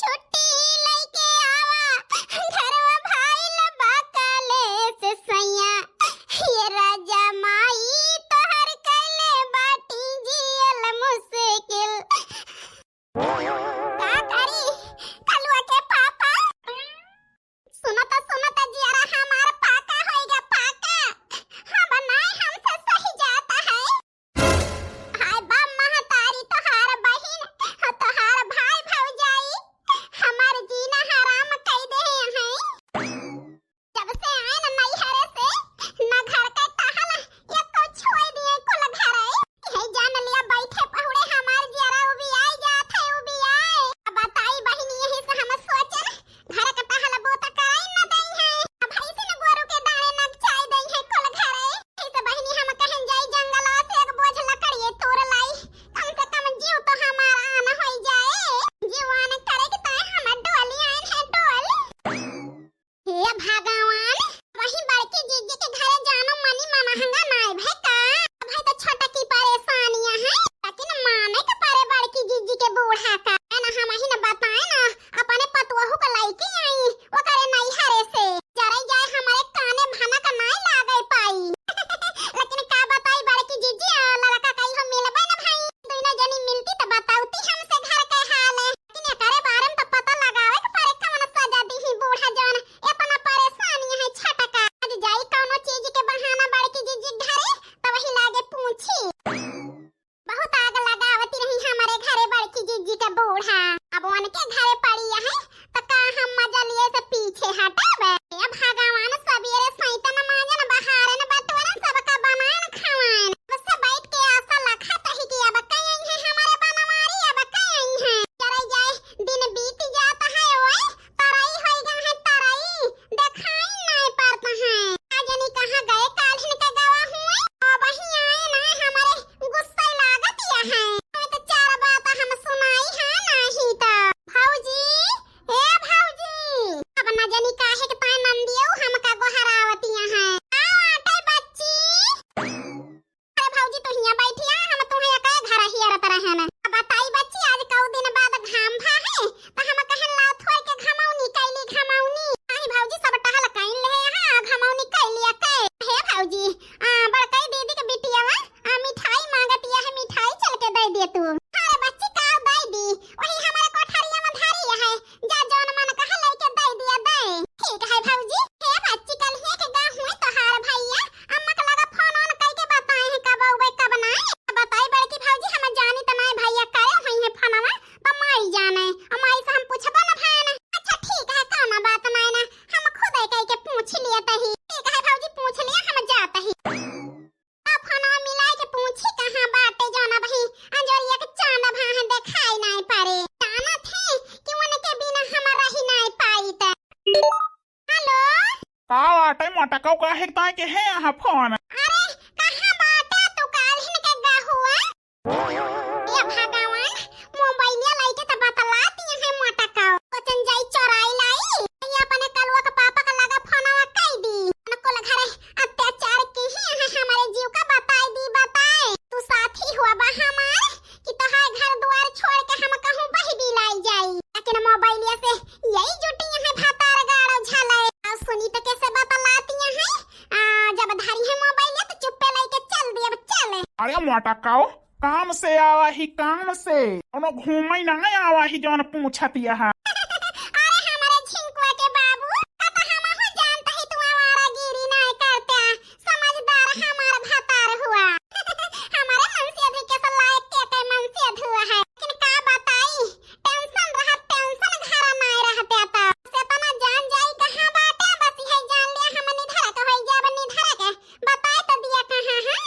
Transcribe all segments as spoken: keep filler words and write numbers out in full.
छुट्टी लइके आवा, घरवा भइल बा कलेस सैया। ये राजा माई तोहर कइले बाटी जियल मुश्किल। का करी, कलुआ के पापा? सुनत सुनत जियरा हमार पाका होइगा पाका। अब नाय हमसे सही जाता है। हाय बा महतारी, तोहार बहिन, तोहार भाई भौजाई हमार जीना हराम कइ देहे हैं। जब से आए न नैहरे से, न घर के टहल, एको छोड़ दिए कुल घरे। यही जान लिया बैठे पहुड़े हमार जियरा उबियाई जात है, उबियाई। अब बताई बहिन, यही से हम सोचन, घर के टहल बोत कराई न दई है। अब भैंसिन गोरू के दाने न चाय दई है कुल घरे। यही से बहिनी हम कहन जाई जंगलवा से एक बोझ लकड़िए तोड़ लाई, कम से कम जीव तो हमार आन होई जाए। जीव आन करे के ताए हम डोली आइन है डोल। हे भगवान, वही बड़की जीजी के घरे जानो मनी मनहंगा नाय भे का? भाई तो छोटा की परेशानियां है, लेकिन माने के परे बड़की जीजी के बूढ़ा का। है ना, हम ही न बताए ना, अपने पतोहू को लइके आई, ओकरे नैहरे से। जरे जाए हमारे काने भनक नाय लागे पाई। लेकिन का बताई बड़की जीजी, आ, लड़का कहीं हम मिलबे न भाई। दुइनो जनी मिलती तो बतावती हमसे घर के हाल। लेकिन एकरे बारे में तो पता लगावे के परे, कौन सजा दीही बूढ़ा जौन एतना परेशान है छटका। आज जाई कौनो चीज के बहाना बड़की जीजी घरे, तो वही लागे पूछी। बहुत आग लगावती रही हमारे घरे बड़की जीजी के बूढ़ा। अब उनके घरे पड़ी है, तो का हम मजा लिए से पीछे हटब? ए भगवान, सबेरे सैतन मांजन, बहारन बटोरन, सबका बनाएन खवाएन। बस बैठ के आशा लखत ही कि अब कहीं है हमारे बनवारी, अब कहीं है। चले जाए, दिन बीत जात है, ओए, तरई होई गए हैं, तरई, देखाई नाय पड़त हैं। का जानी कहाँ गए काल्हिन के गवा हुए, अबहीं आए नाय, हमारे गुस्सा लागत या है। हमें तो चार बात हम सुनाई है नाही तो। भौजी, ए भौजी, अब न जानी काहे के ताई नंदियो हमका गोहरावतिया है। आओ आटे बच्ची। अरे भौजी, तू हियां बैठिया, हम तुम्हें एके घर हियरत रहे न। अब बताई बच्ची, आज कऊ दिन बाद घाम भा है, तो हम कहन लाओ थोड़ के घमौनी कैली, घमौनी। नाही भौजी, सब टहल कैल ले हैं, घमौनी कैली एके। हे भौजी, आ, बड़कई दीदी के बिटिया वा, आ, मिठाई मांगतिया है, मिठाई चल के दे दे तू। अरे बच्ची, का दे दी, वही हमारे कोठरिया में धरी है, जा जौन मन कहा लेके दे दिया दे। ठीक है भौजी। हे बच्ची, कल ही के गा हुए तोहार भैया, अम्मा के लगा फोन ओन कई के बताए हैं कब अउबे कब नाय। बताई बड़की भौजी, हम जानी त नाय भैया करे हुई है फोनवा, तो माई जाने। अ माई से हम पूछबो न भैन। अच्छा ठीक है, कौनो बात नाय ना, हम खुद कई के पूछ लिया तही। ठीक है भौजी, पूछ लिया, हम जात ही। अब फोनवा मिलाए के पूछी कहाँ बाटे जौन अबही अंजोरिया के चांद भाह देखाई नाय पड़े। जानत है कि उनके बिना हम रही नाय पाई त। हेलो। का बाटे मोटकऊ, काहे ताई के है यहाँ फोन? अरे कहाँ बाटे तू काल्हिन के गहुआ? ए भगवान, मोबाइलिया लइके त बतलाती है मोटकऊ। सोचन जाई चोराई लाई। ये अपने कलुआ के पापा के लगा फोनवा कई दी। उनको घरे अत्याचार की ही है, हमारे जीव का बताई दी, बताए। तू साथी हुआ बा हमार कि तोहार घर द्वार छोड़ के हम कहूँ बही बिलाई जाई। लेकिन मोबाइलिया से यही जुटी है भतार गाड़ो झले। और सुनी तो कैसे बतलाती है, आ, जब धरी है मोबाइलिया तो चुप्पे लेके चल दिया, अब चले। अरे मोटकऊ, काम से आवा ही, काम से। कोनो घूमे ना आवा ही जौन पूछत यहाँ। अरे हमारे झिंकुआ के बाबू, का तो हमहू जानत ही तू आवारागिरी नाय करते, समझदार हमार भतार हुआ। हमारे मनसेधु के से लायक के के मनसेधु है, लेकिन का बताई, टेंशन रहा, टेंशन घरा नाय रहते तो। से तना जान जाई कहाँ बाटे, बस यही जान लिया हम निधरा के होई जाब निधरा के। बताए तो दिया कहाँ है।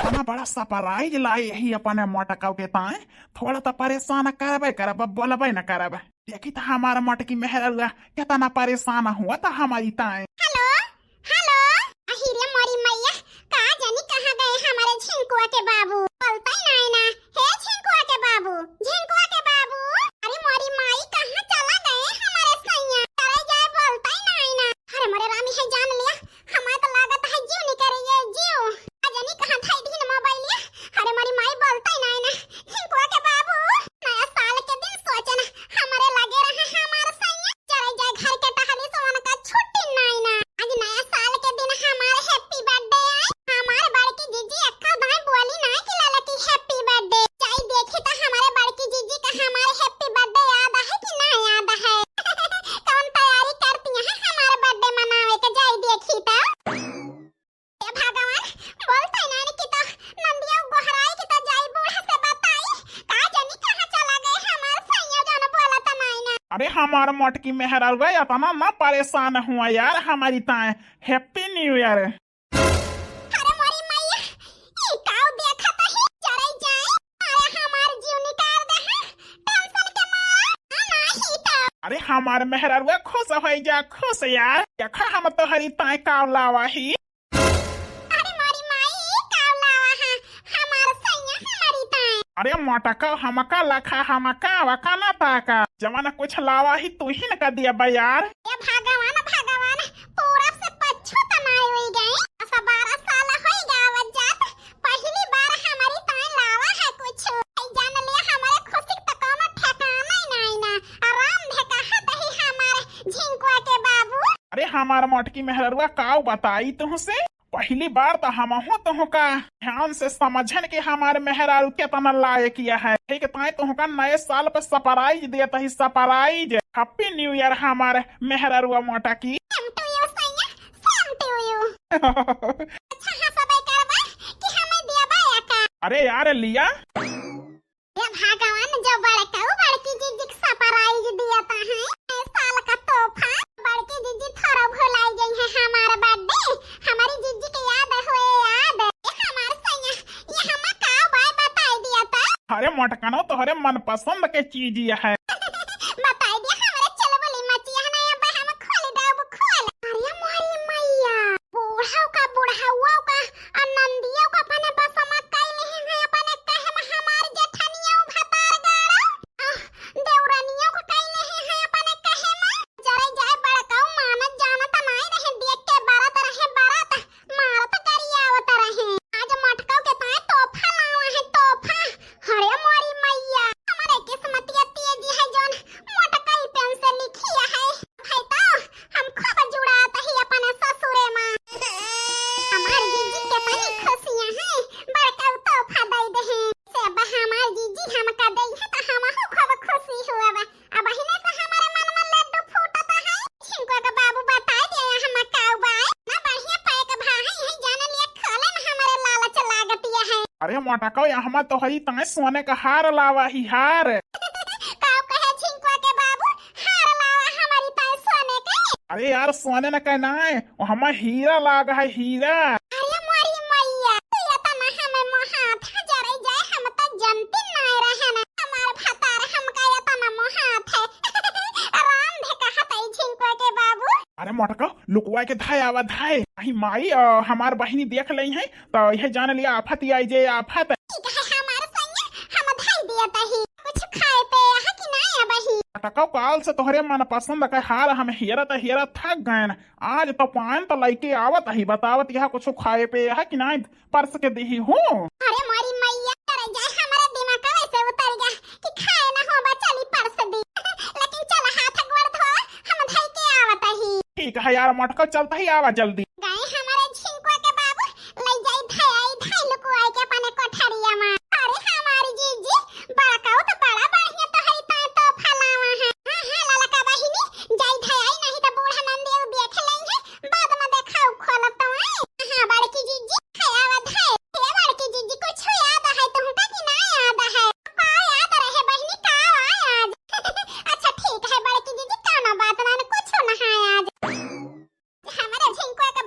इतना बड़ा surprise लाई यही अपने मोटकऊ के ताए, थोड़ा तो परेशान करबे करब, बोलबे न करब। देखी तो हमारा मोटकी मेहररुआ कितना परेशान हुआ था हमारी ताए। हेलो, हेलो, अही रे मोरी मैया, का जानी कहाँ गए हमारे झिंकुआ के बाबू, बोलता ही नाय ना। हे झिंकुआ के बाबू, झिंकुआ के बाबू, अरे मोरी माई कहाँ चला गए हमारे सैया, चले जाए बोलता ही नाय ना। अरे मोरे रामी है जान लिया, हमारे तो लागत है जीव निकल रही है जीव। का जानी कहाँ धई दीन मोबाइलिया। अरे मोरी माई बोलता ही नाय ना। झिंकुआ के बाबू, नया साल के दिन सोचन अरे हमार मोटकी मेहररुआ, इतना ना परेशान हुआ यार, हमारी ताए Happy New Year। अरे मोरी मैया, ई काऊ देखत ही, जरे जाए। अरे हमार जीव निकाल दे है, tension के मारा, आ नाही तो। अरे हमार मेहररुआ खुश होइ जा, खुश यार। देखा हम तोहरी ताए काऊ लावा ही। अरे मोरी माई, ई काऊ लावा है, हमार सैया हमारी ताए। अरे मोटका हमका लखा, हमका वका ना ताका, जवन कुछ लावा ही तू ही न कर दिया बा यार। ए भगवान, भगवान, पूरब से पच्छू त नाय होई गए। दस बारह साल होई गए आवत जात, पहली बार हमारी ताई लावा है कुछ। ई जान लिया हमारे खुशी त कौनो ठिकाना ही नाई ना। आराम धे कहत ही हमार झिंकुआ के बाबू। अरे हमार मोटकी मेहररुआ काऊ बताई तुहसे, पहली बार त हमहू तुहका ध्यान से समझन के हमार मेहरारू केतना लायक यह है। ठीक ताई तुहका नए साल पर surprise देत ही, surprise। Happy New Year हमार मेहररुआ मोटकी। Same to you सैया, same to you। अच्छा, हाँ, सब करबा कि हमें दिया बा या का? अरे यार लिया। ए भगवान, जो बड़काऊ बड़की जीजी के surprise दिया ता है, नए साल का तोहफा। बड़की जीजी थोड़ा भुलाई गई है हमार birthday, हमारी जीजी के याद हुए याद। ए हमार सैया, ये हमें का बाय बताई दिया ता? अरे मोटकनो, तोहरे मनपसंद के चीज ये है। बताई दिया हमरे चुलबुली मचिया है ना, अब हम खोल देब खोल। अरे मोरी मैया, बूढ़ा का बुढ़ाऊ का आ नंदियो का अपने बस में कई नहीं है, अपने कहे में हमार जेठनिया भतार गाड़ा। आह, देवरनियो का कई नहीं है, अपने कहे में। जरे जाए बड़काऊ मानत जानत नाई रहे, देख के बरत रहे बरत, मारत गरियावत रहे। आज मोटकाऊ के ताए तोहफा लावा है, तोहफा। अरे मोरी मैया, हमरे किस्मतिया तेजी है जौन मोटकाई पेन से लिखिया है। भाई तो हम खूब जुड़ात ही अपने ससुरे में। हमार जीजी के बड़ी खुशियाँ हैं, बड़काऊ तोहफा दे दे हैं। से अब हमार जीजी हमका दे है तो हमहू खूब खुशी हुआ बा। अब अहिने से हमारे मन में लड्डू फूटता है। झिंकुआ के बाबू बताई दिया हम काऊ बाय। ना बढ़िया पैक भा है, यही जाने लिए खोले में हमारे लालच लागतिया है। अरे मोटकाऊ, यहाँ तोहरी ताए सोने का हार लावा ही हार। काऊ कहे झिंकुआ के बाबू, हार लावा हमारी ताए सोने के। अरे यार, सोने न कहना है, वो हमार हीरा लाग है, हीरा। अरे मोरी मैया, तू इतना हमें मोहात है, जरे जाए हम तो जनती नाय रहे ना। हमार भतार हमका इतना मोहात है। आराम धे कहत है झिंकुआ के बाबू। अरे मोटका, लुकवा के धाय आवा धाय। अही माई, अ, हमार बहिनी देख लई है, तो यह जान लिया आफत ही आई जे आफत। ठीक है हमार सैया, हम धाय दिया तही। कुछ खाए पे है कि ना अबही? मोटका, काल से तोहरे मनपसंद के हार हम हेरत हेरत थक गए। आज तो पान तो लइके आवत ही, बतावत यह कुछ खाए पे है कि ना, परस के देही हूँ। अरे मोरी मैया, अरे जाए हमारे दिमाग में से उतर गया कि खाए ना हो बा, चली परस दी। लेकिन चल हाथ गोड़ धो, हम धई के आवत ही। ठीक है यार मोटका, चलता ही आवा जल्दी। गए हमारे झिंकुआ के बाबू, ले जाई धई, धई लुकुआई के अपने कोठरिया में। अरे हमारी जीजी, बड़काऊ तो बड़ा बढ़िया तोहरी ताए तोहफा लावा है। हाँ, हाँ, ललका बहिनी, जाई धई, नहीं तो बूढ़ा नंदी देख लेंगे, बाद में देखाऊ खोलत तो है। हाँ, बड़की जीजी, खाया आवा धई। हे बड़की जीजी, कुछ याद है तुमका कि ना याद है? का याद रहे बहिनी, का आवा आज? अच्छा ठीक है बड़की जीजी, कौनो बात ना, कुछ ना है आज। हमारे झिंकुआ के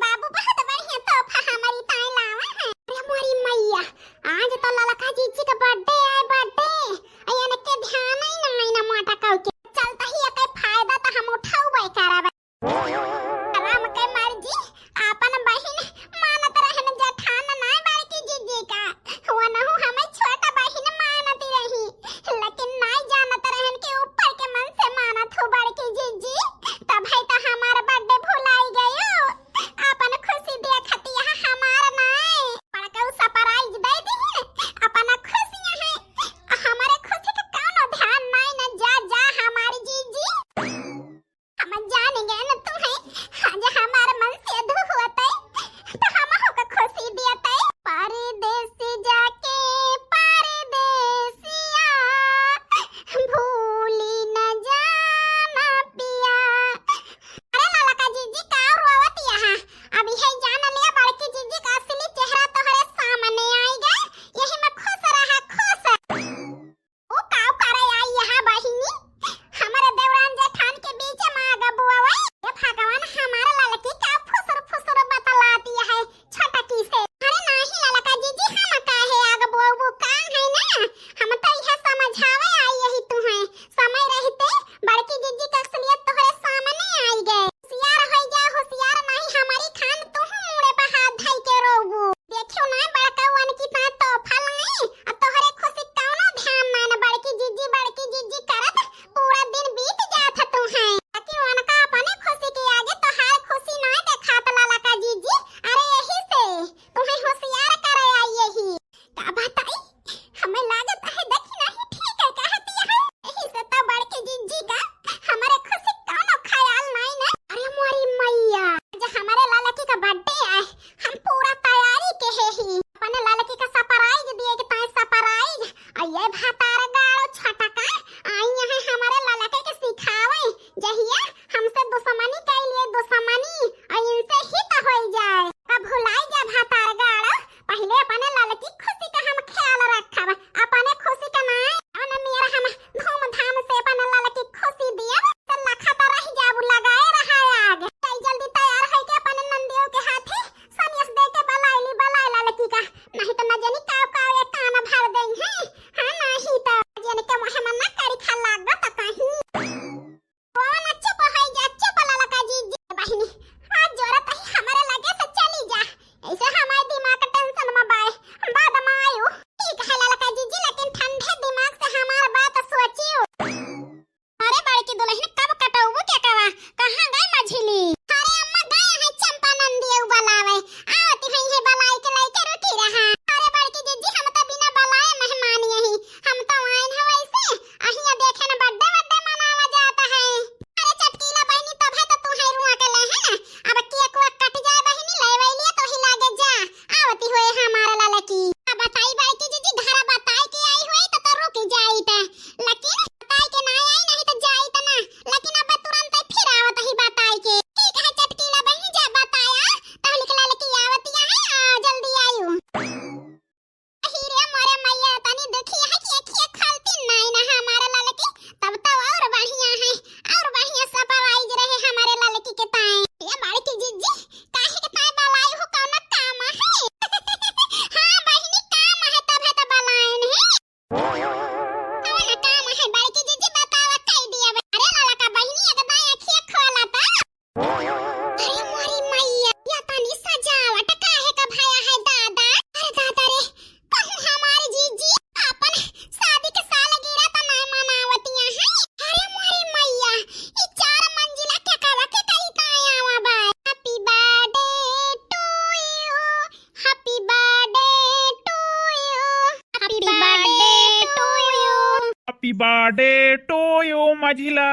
Birthday to you, मझिला।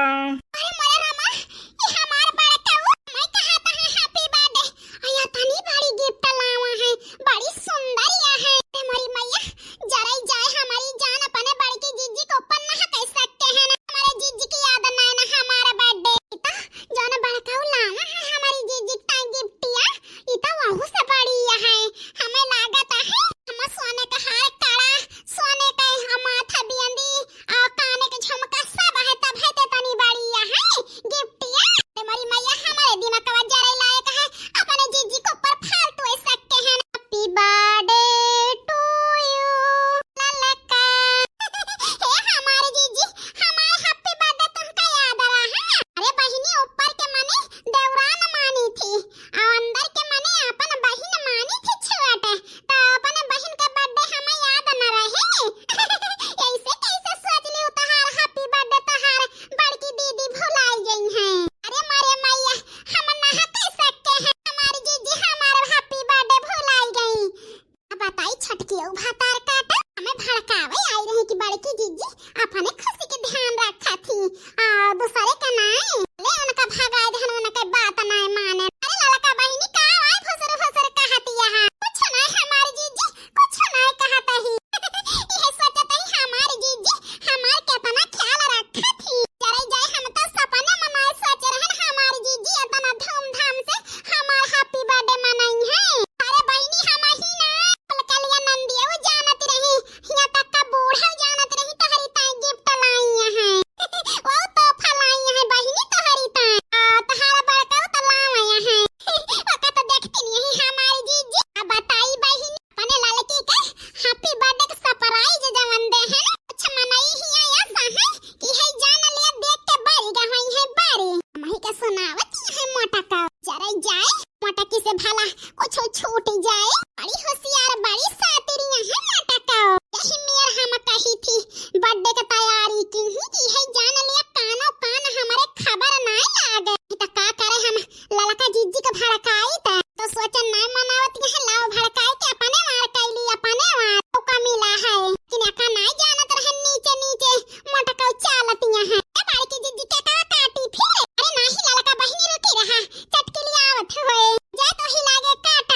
अरे मोरे रामा, ई हमार बड़कऊ, मैं कहा था happy birthday। अया तनी बड़ी gift लावा है, बड़ी सुंदर या है। अरे मोरी मैया, जरई जाए हमारी जान, अपने बड़की जीजी के ऊपर ना कह सकते हैं ना। हमारे जीजी की याद ना है ना हमारा birthday। ई तो जौन बड़कऊ लावा है हमारी जीजी का gift या, ई तो वहू से बड़ी या है। हमें लागत है हम सोने का हार, कड़ा, सोने का हम माथा बिंदी, और काने के झुमका सब है, तब है ते तनी बड़ी या है gift या। ते मोरी मैया, हमारे दिमागवा जरे लायक है, अपने जीजी के ऊपर फालतू ऐ सकते हैं। Happy birthday to you, ललका। हे हमारे जीजी, हमारे happy birthday तुमका याद रहा है? अरे बहिनी, ऊपर के मने देवरान मानी थी, और अंदर के मने अपन बहिन मानी थी छुआटे। तो अपन बहिन का birthday हमें याद न रहे? ऐसे कैसे सोच लियो तोहार happy birthday तोहार बड़की दीदी भुलाई गई हैं? अरे मोरे मैया, हम ना कह सकते हैं, हमारी जीजी हमारा happy birthday भुलाई गई। अब बताई छोटकी, ऊ भतार काटा हमें भड़कावे आई रही कि बड़की जीजी अपने खुशी के ध्यान रखा थी, आ दूसरे का नाई। ले उनका भगाए दहन, उनके बात नाई माने। अरे ललका बहिनी, का आय फुसुर फुसुर कहती यहाँ? कुछ नाई हमारी जीजी, कुछ नाई कहत ही। यह सोचत ही हमारी जीजी हमार केतना ख्याल रखत ही। जरे जाए, हम तो सपने में नाई सोच रहन हमारी जीजी इतना धूमधाम से हमार happy birthday मनाई है। अरे बहिनी, हम ही ना, कलकलिया नंदिया वो जानत रही, यहाँ तक का बूढ़ा जानत रही तोहरी ताई gift लाई है। वो तोहफा लाई है बहिनी तोहरी ताई। आ, तोहार बड़का तो लावा है। ओका तो देखती नहीं हमारी जीजी। अब बताई बहिनी, अपने ललकी के happy birthday के surprise जवन दे है ना, कुछ मनई ही आया सा है कि है जान ले देख के बारी गई है बारी। हमही के सुनावत है मोटका। जरे जाए, मोटकी से भला कुछ छूट जाए। बड़ी होशियार, बड़ी सातिरिया है मोटका। यही मेर हम कही थी, birthday के तैयारी की ही कि है जान ले कानो कान हमरे खबर नाई लागे। तो का करे हम ललका जीजी के भड़काई त, तो सोचन नाई मनावत यह लाओ भड़काई के अपने मार कैली, अपने मार तो का मिला है। लेकिन एका नाई जानत रहन नीचे नीचे मोटका चालतिया है। ए बड़की जीजी के का काटी फिर? अरे नाही ललका बहिनी रुकी रहा, चटकिली आवत होए। जा तो ही लागे काटा।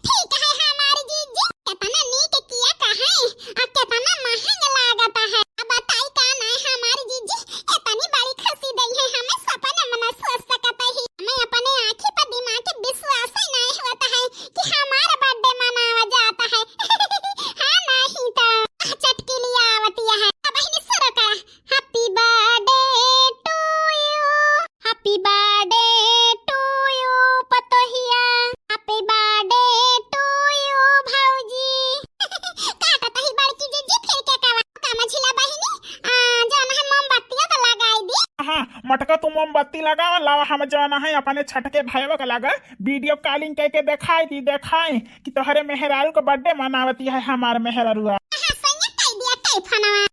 ठीक है हमारी जीजी, कितना नीक किया का है, आ कितना महंग लागत है। अब बताई का नाई हमारी जीजी, इतनी बड़ी खुशी दई है हमें, सपने में ना सोच सकत ही। हमें अपने आँखी पर दिमाग के विश्वास ही नाई होता है कि हमारा birthday मनावा जाता है। हाँ, नाही तो। आ, चटकिली आवतिया है। अब बहिनी शुरू करा। Happy birthday to you, happy birthday to you पतोहिया, happy birthday to you भौजी। काटा तही बड़की जीजी फिर के कवा का मझिला बहिनी, आ, जौन है मोमबत्तिया तो लगाई दी। हाँ, मोटका तू मोमबत्ती लगावा, लावा हम जौन है अपने छटके भयवा का लगा video calling करके देखाई दी, देखाई कि तोहरे मेहरारू का birthday मनावती है हमार मेहरारुआ। हाँ, सैया कह दिया कई फोनवा।